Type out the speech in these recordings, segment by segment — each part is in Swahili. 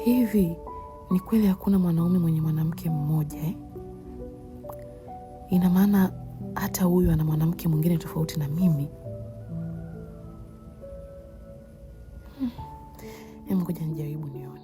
Hivi ni kweli hakuna mwanaume mwenye mwanamke mmoja eh? Ina maana hata huyu ana mwanamke mwingine tofauti na mimi? Ngoja nijaribu nione.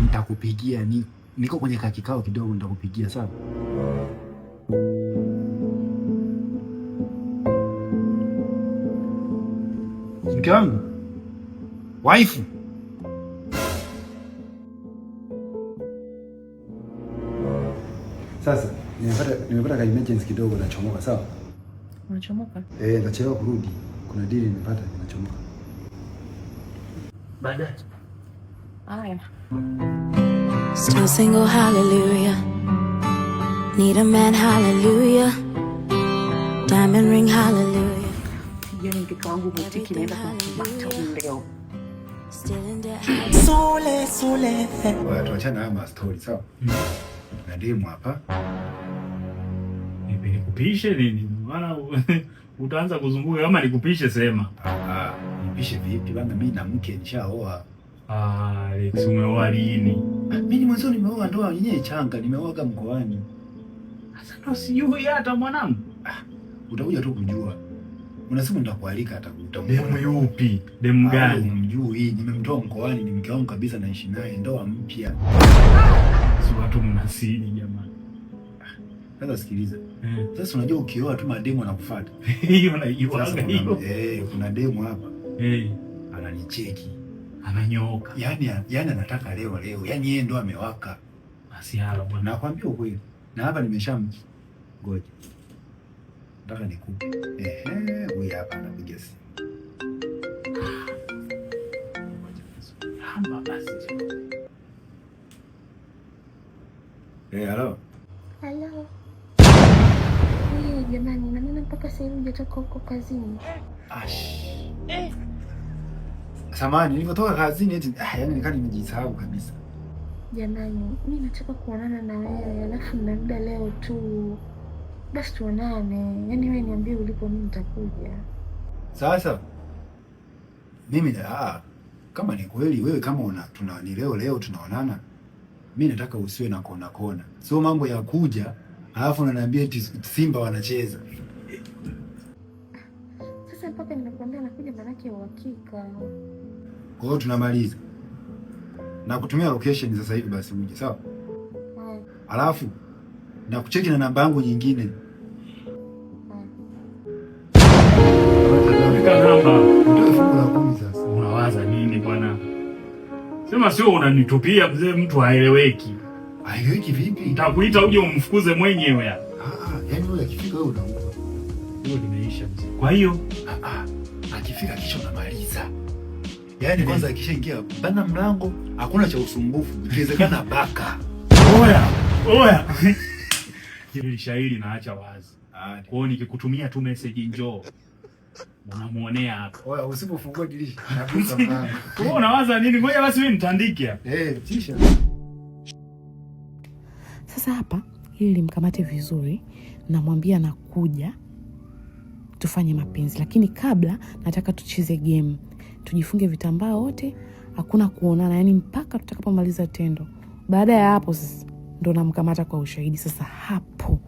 Nitakupigia niko kwenye kakikao kidogo, nitakupigia sawa. Mke wangu, waifu. Sasa nimepata ka emergency kidogo, nachomoka. Sawa? Unachomoka? Eh, nitachelewa kurudi. Kuna deal nimepata, ninachomoka. Baadaye. Haya. Still single, hallelujah. Need a man, hallelujah. Diamond ring, hallelujah. Yani mtoto wangu boutique inaenda kumkamata leo. Still in debt, hallelujah. Sule, sule. Oya, tuachane na haya mastori, sawa? Na demu hapa. Nipe nikupishe nini? Maana utaanza kuzunguka kama nikupishe sema. Ah, nipishe vipi bana? Mimi na mke nishaoa. Ah, Alex umeoa lini? Mimi ni mwanzo nimeoa ndoa yenyewe changa, nimeoaga mkoani. Sasa ndo sijui hata mwanangu. Utakuja tu kujua. Una siku nitakualika hata utamuona. Demu yupi? Demu gani? Mjui, nimemtoa mkoani, ni mke wangu kabisa, naishi naye ndoa mpya. Si watu mnasiri jamani. Sasa sikiliza. Sasa unajua ukioa tu mademu anakufuata. Hiyo naijua Sasa hiyo. kuna demu hapa Eh, ananicheki. ananyooka. Yaani anataka leo leo. Yaani yeye ndo amewaka. Basi hala bwana. Nakwambia ukweli. Na hapa nimesham ngoja. Nataka nikupe. Ehe, huyu hapa anapiga simu. Hamba basi. Eh, hello. Halo. Eh, jamani, na maana mpaka sasa hivi hujatoka huko kazini. Ash. Samahani, nilivyotoka kazini eti yaani nikaa nimejisahau kabisa. Jamani, mi nataka kuonana na wewe, alafu nina muda leo tu. Basi tuonane. Yaani wewe niambie ulipo, mimi nitakuja. Sasa mimi kama ni kweli wewe kama una tuna ni leo leo tunaonana, mi nataka usiwe na kona kona, sio mambo ya kuja alafu unaniambia eti Simba wanacheza. Sasa mpaka nimekuambia nakuja, manake uhakika. Kwa hiyo tunamaliza na kutumia location sasa hivi, basi uje sawa, Haya, alafu na kucheki na namba yangu nyingine. haya. Weka namba. Nitoe fungu la 10 sasa. Unawaza nini bwana? Sema sio unanitupia mzee, mtu haeleweki. Haeleweki vipi? Nitakuita uje umfukuze mwenyewe hapa. Yaani wewe akifika wewe unaua. Hiyo limeisha mzee. Kwa hiyo Akifika kisha unamaliza. Yaani kwanza akishaingia bana mlango hakuna cha usumbufu. Ikiwezekana baka. Oya, oya. Hili shairi naacha wazi. Kwa hiyo nikikutumia tu message njoo. Unamuonea hapa. Oya, usipofungua dirisha nagusa mlango. Wewe unawaza nini? Ngoja basi mimi nitandike hapa. Eh, tisha. Sasa hapa ili limkamate vizuri, namwambia nakuja tufanye mapenzi, lakini kabla nataka tucheze game, tujifunge vitambaa wote, hakuna kuonana, yani mpaka tutakapomaliza tendo. Baada ya hapo sasa ndo namkamata kwa ushahidi. Sasa hapo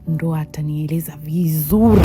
ndo atanieleza vizuri.